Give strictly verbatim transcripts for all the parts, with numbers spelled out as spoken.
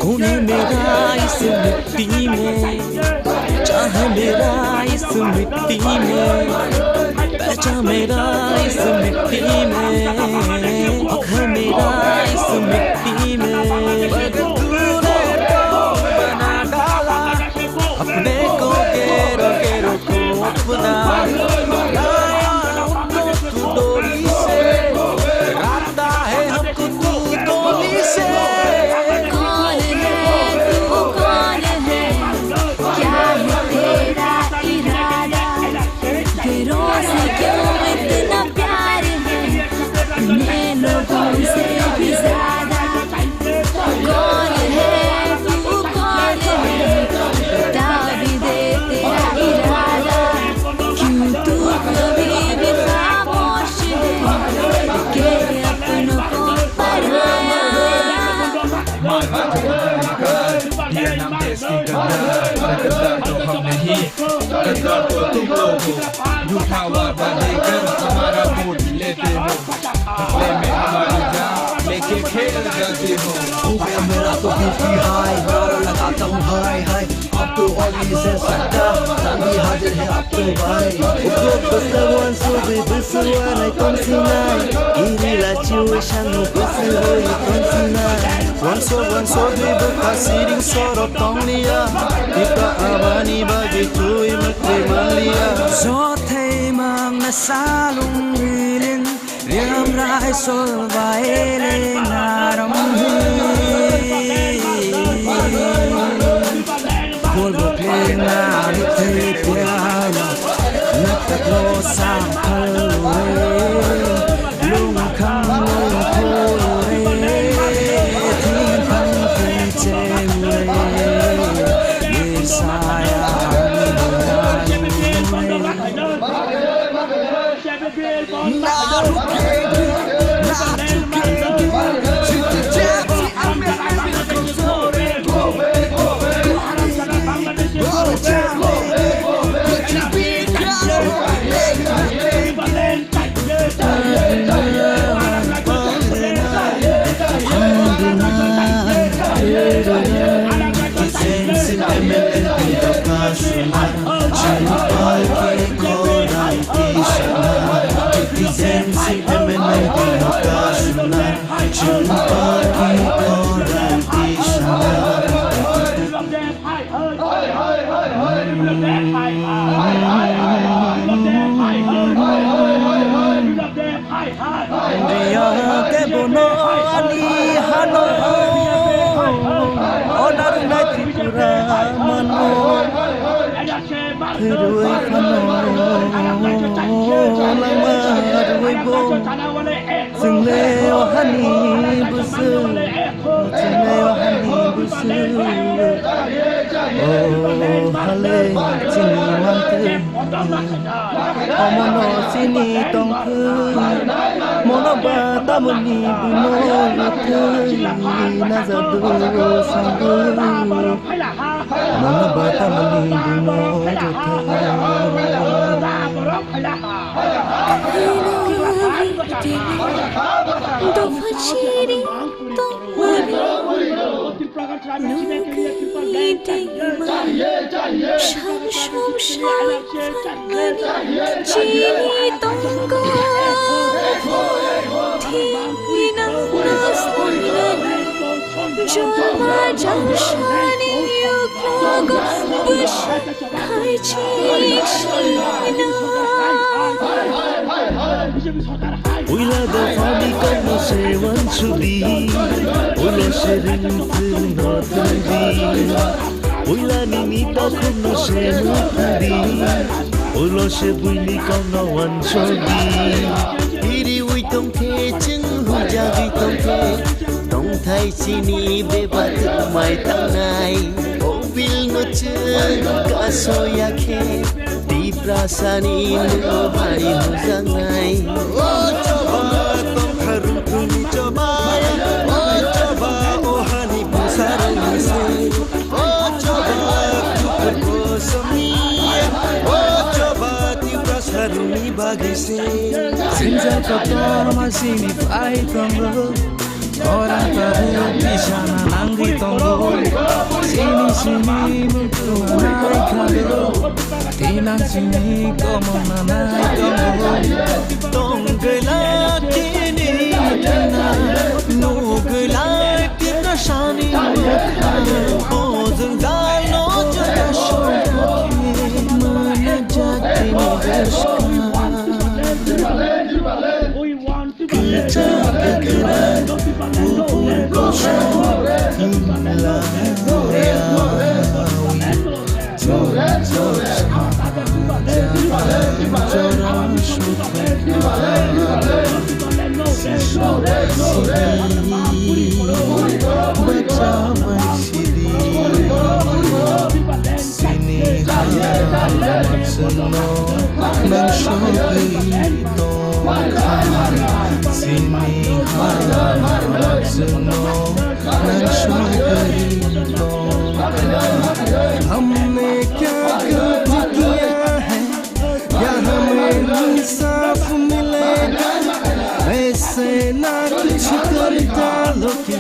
कौन है मेरा इस मिट्टी में, चाहे मेरा इस मिट्टी में, पहचान मेरा इस मिट्टी में, हक है मेरा इस मिट्टी में। मगर तूने तो बना डाला अपने को घेरो घेरो को अपना, लाया हमको तू डोली से, राता है हमको तू डोली से। कौन है तू, कौन है, क्या है तेरा इरादा? तेरों से क्यों इतना प्यार है, इतने लोगों से भी ज्यादा। कौन है तू, कौन है, बता भी दे तेरा इरादा। क्यों तू कभी भी खामोश है, के अपनों को पढ़ाया। ये नाम देश की गद्दार, गद्दार तो हम नहीं, गद्दार तो तुम लोग हो। झूठा वादा देकर हमारा वोट लेते हो, बदले में हमारी जान लेके खेल जाते हो। हो गया मेरा तो बीपी हाई, नारा लगाता हूँ हाय हाय। अब तो और नहीं सह सकता, रंगी हाजिर है अब तो भाई। Ubro bwswk uansugwi bwswk uanai tongsinai, iri lachi ui sangno bwswk ui tongsinai. Uansuk uansuk dwi bwkha siring soro tongliya, ika abani bagwi twi mwktwi manliya. Jothai mangna salung rilin, Riam rai sol bai le naram hi. Bol bo phe na ni thei pya na. Na tak lo sa phal re. Lung khang lung phul re. Thing khang thei cheng re. Ye sa ya ni na ni. India ke bono ani hano, onar nai Tripura mano. Thwirwi phano langma rwui bo. Chwngle o hani bwswk, chwngle o hani bwswk. O hale chini mantwi. Omono chini tongthwi. Mono ba tamoni buno rwthwi. Najadu sangwi. Mano bata mani bumo rwthai. Dopha chiri tongmani nugwi dima. Sal som sal phanmani chini tongo. Thwinang nasnani Joma jangsani yuklogo bwswk khaichik sina. Puila dophani kokno se wansukdi, ulo se ringthwino thwngdi. Puilani nini takhukno se nukdi, ulo se buini kokno wansukdi. Iriwi tongkhe, chwng huijagwi tongkhe, tong Thai chini beba tongmai tangnai, o bil no chwng kasoya khe, Tiprasani no hari hojangnai. O choba tongkha rukuni choba, o choba o hani bwsarokni se, o choba kuphur kosomni, o choba Tiprasarokni bagwi se. Sinja kotor ma sini pai tongo. Orang tabuk di sana nangwi tongo. Sini sini mutu manai kado. Tinang sini komong manai tongo. Tonggela kini tina, nugela kita sani. Ojung dal no jata shoki mana jati ni deshka. Sini hala maksudno nang sogwi tongkha. Sini hala maksudno nang sogwi tongkha. हमने क्या गलती किया है, या हमें इंसाफ मिलेगा? ऐसे ना कुछ कर डालो कि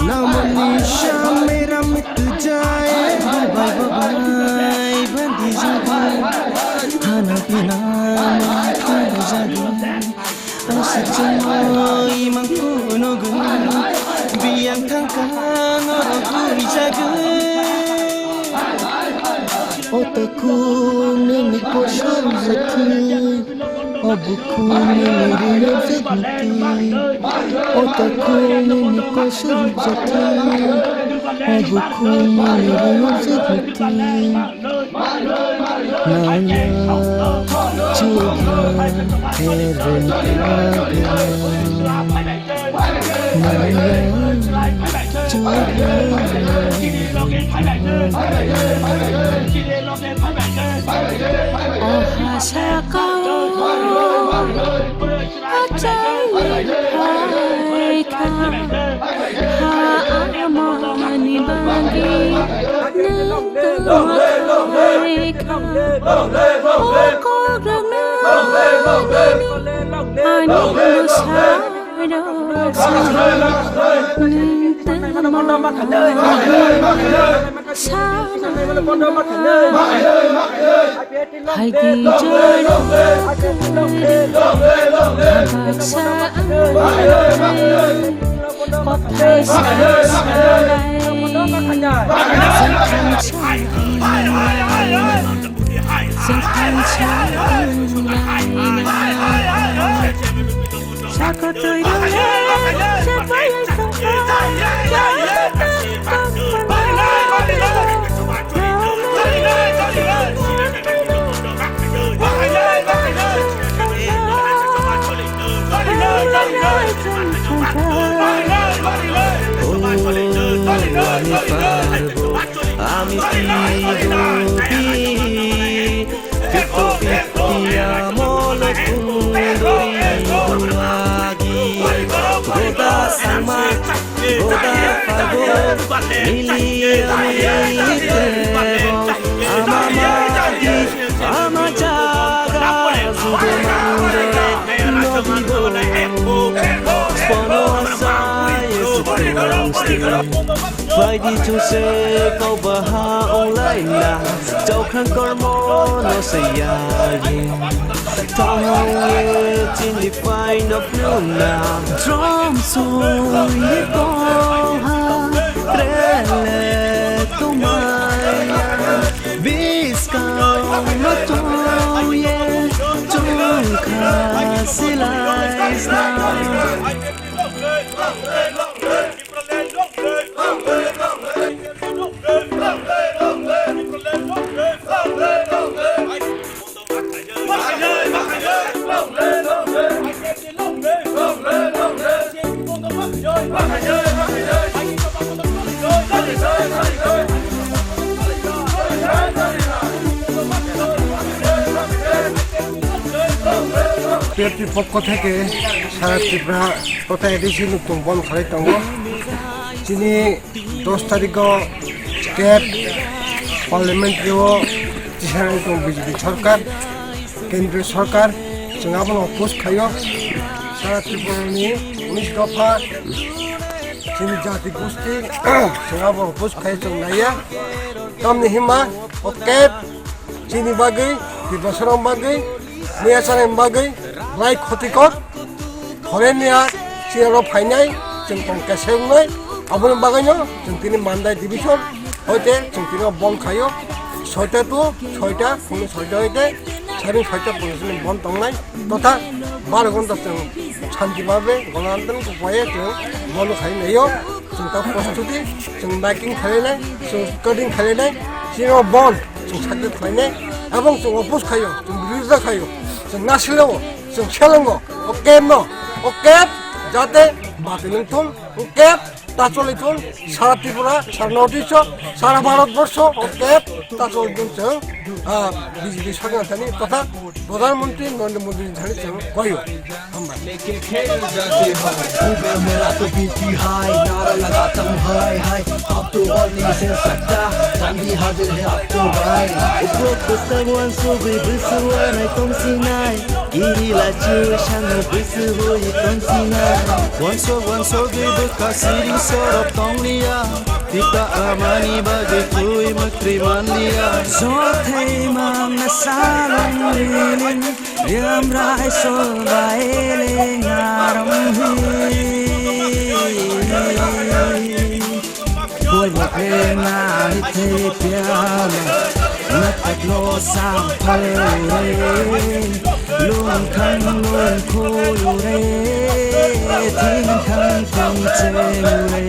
नाम निशान मेरा मिट जाए। Bye bye bye bandi jago, khana pina ma khana jago. Asik chamo imang kuno gun, biyang kang kang oro kui jago. Otaku nini kosong jati. Obukhuni niriyojak niti. Otakhuni nikosor jati. Obukhuni niriyojak niti. Naya chuga hereng. Aha sakao achai phaikha, ha amani bagwi nwng tongma khaikha. O kok rok nini ani bwsa. Haidi jora baksa kothai sa salai. Sakal twi rwle, se bayai tongkha, Ani twi Fifty fifty amolo kunduri buagi. Goda sangma, goda pago, mili ami tebo. Ama magi, ama jaga, judo mangde, no bibo. Spono asai, es Phaidi chwngse kok baha onglaina, chaukhang kormo no saiya ye. Thangye chini pai no phlumna, drum soi ye tongha, trele tumaya. Biskang no tongye, chungkha silai sna. BJP পক্ষ থেকে সারা ত্রিপুরা তথা এডিসি নতুন বন্ধ খালি tongo. Chini dos tarikh o state parliament o tisani tong B J P sorkar, kendriya sorkar, chwng abono oppose khaio. Sara Tripura ni unis dopha chini jati gosti chwng abo oppose khaio, chwng naiya. Tamni hima o kep chini bagwi, Tiprasarok bagwi, miyasarok bagwi belai khotikor. Foreign ni a chini oro phainai, chwng tong kesa wngnai, aboni bagwino chwng tini Mandai division hoite chwng tini bond khaio. Soita to soita, phungni soita hoite saini soita porjonto bond tongnai, totha baro ghonta chwng shanti bhabe gono andolon kok bai chwng bond khai naio. Chwng ta prostuti, chwng maiking khainai, chwng cutting khainai, chini bond chwng sakhe khainai, abong chwng oppose khaio, chwng birodita khaio, chwng nasilao, chwng selongo, o kep no, o kep jate bati nung thung, o kep ta choli thung, sara Tripura, sara North East o, sara Bharat borsho, o kep ta choli thung chwng, ah, B J P sorkar thani totha Pradhan Mantri Narendra Modi ni thani chwng koyo. Hambai. लेके खेल जाते हैं, ऊपर मेरा तो बीती हाय, नारा लगाता हूँ हाय हाय, अब तो और नहीं सह सकता, गांधी हाजिर है अब तो भाई। Uplok bwskango ang sugwi bwswano tongsinai, kiri lachiui sano bwswui tongsinai. Wansok wansogwi bwkha siring sorok tongliya, tita amani bagwi twi mwktwi manliya. Jothai mangna salong liling, Yamrai sobai lengaram hi. Boy boy nani te pyala. Natak lo sam phai re. Lung thang lung khoyu re. Thing thang thang cheu re.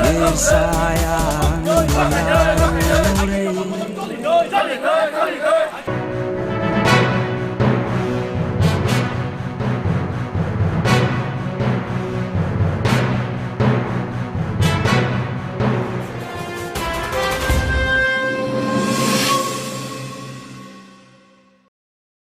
Mir sayang.